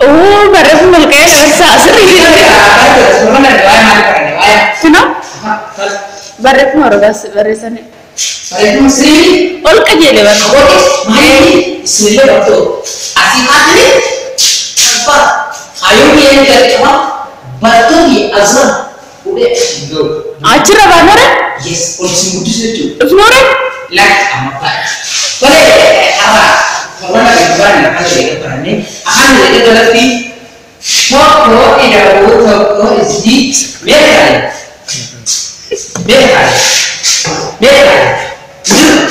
Barreeffama ol ka'ee dabarsaa sirrii. Kunoo barreeffama rogaas barreessanii. Barreeffama sirrii. Ol qajeele barreeffama. Maali isinillee barattoota asii kaasanii salphaa kaayyoon biyya jalqabaa barattoonni asirra fuudhee hin gahu. Achirra baanore? Yes, ol isin guddisu jechuudha. Dhufnoore? Lakki amma baay'ee. Tole har'a torban darbe baranne afaan herreega barannee afaan herreega jalatti tokko ida'uu tokko isii meeqa ta'e? Meeqa ta'e? Meeqa ta'e?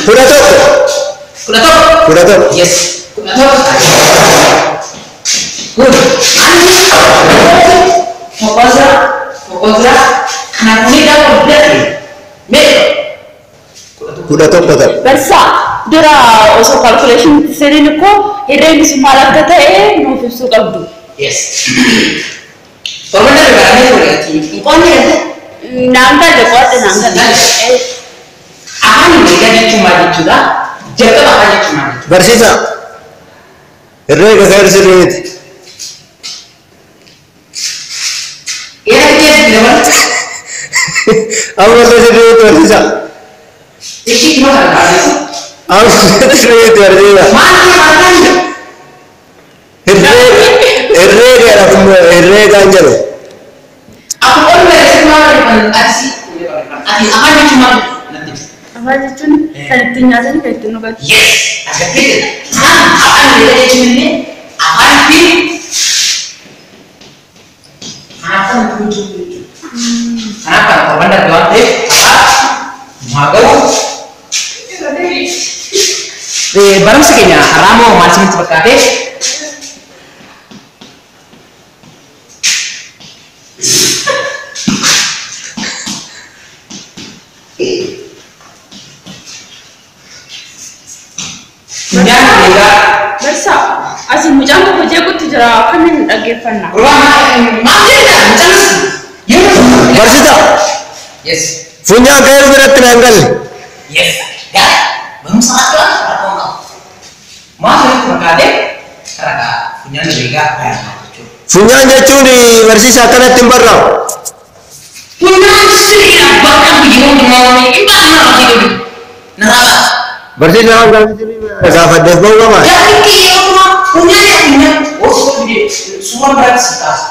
11. 11. 11. Yes, 11 ta'e. Good. Ani tokko jira, tokko jira. Kana kuni gaafa guddaa ta'e meeqa? 11 ta'e. Barsaa dura osoo calculation seenin ikkoo herreegni sun maal akka ta'e nuuf ibsuu qabdu. Yes. Torban darbe barannee ture ati hin qo'anne galte? Naan galle qo'adhe naan galle. Afaan herreegaa jechuun maal jechuudha? Jalqaba afaan jechuun maal jechuudha? Barsiisaa. Herreega kan sirrii miti. Eera keessatti dabalata. Ammallee sirrii miti barsiisaa. Ishii dhimma kana kaasisa. Ammallee sirrii miti barsiisaa. Maal ta'e maal ta'e? Herreegaadha kun herreegaan jedhu. Akkuma ol barreessi maal barreeffamu ati ati afaan jechuun maal natti ibsa? Afaan jechuun kan ittiin nyaatan kan ittiin dhugan. Yes, agartee jira. Kanaaf afaan herreegaa jechuun illee afaan ittiin kanaaf kan hojjetu jechuudha. Kanaaf kan torban darbe waan ta'eef har'aa maa ga'u. Barumsi keenya har'aa moo maal isinitti fakkaate? Funyaan herreegaa. Barsaa asii mucaan tokko jeequtti jira akkamiin dhaggeeffanna? Maal jedha mucaan yeroo. Barsiisaa. Yes. Funyaan ka'ee biratti naan galle. Yes. Gaa barumsa akka rakkoon qabu. Maal isinitti fakkaate? Ragaa funyaan herreegaa baay'inaa jechuudha. Funyaan jechuun barsiisaa akkanatti hin barraa'u. Funyaan sirriidha bakka biyya hundumaa hin baasna hojii godhu. Narraa baasa. Barsiisaa waan gaafadheef ba'uu qabaa? Gaaffiin kiyya yeroo hundumaa funyaan yaa funyaan osoo fide suuraan biraatti si kaasa.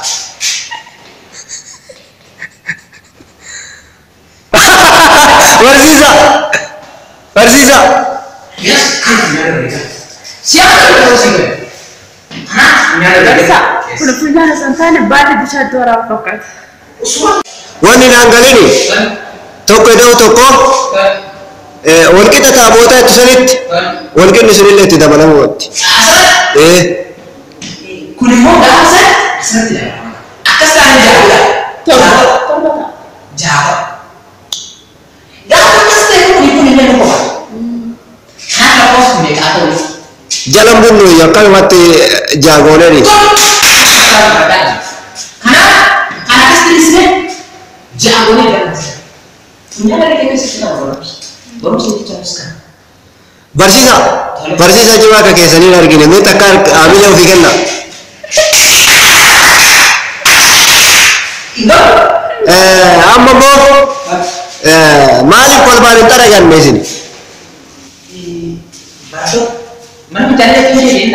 Barsiisaa. Barsiisaa. Yes, kan funyaan herreegaa. Siyaasa yeroo si gahe. Kanaaf funyaan herreegaa. Barsaa kun funyaan osoo hin taane baadii bishaatti waraabu fakkaata. Suuraa. Wanni naan galini tokko ida'u tokko walqixa taaboota itti sanitti walqixni sunillee itti dabalamuu qabdi. Asirratti. Kun immoo gaafa san asirratti dabalama. Akkas taanee ja'a. Torba ta'a. Ja'a. Gaafa akkas ta'e kun kun illee nu qofa. Kanaaf lakkoofsi meeqa ta'u? Jalan bunnu akkanumatti jaagooleeni. Kanaaf kan akkasitti dhiisne ja'a goonee dabalama. Funyaan herreega keessatti nama barumsa. Barumsa jechuunis kana. Barsiisaa. Barsiisaa cimaa akka keessanii hin argine mee takka haamilee ofii kenna. Amma immoo maaliif kolfaan hin xaraganne isin? Barattoota mana fincaanii jechuun ishee hin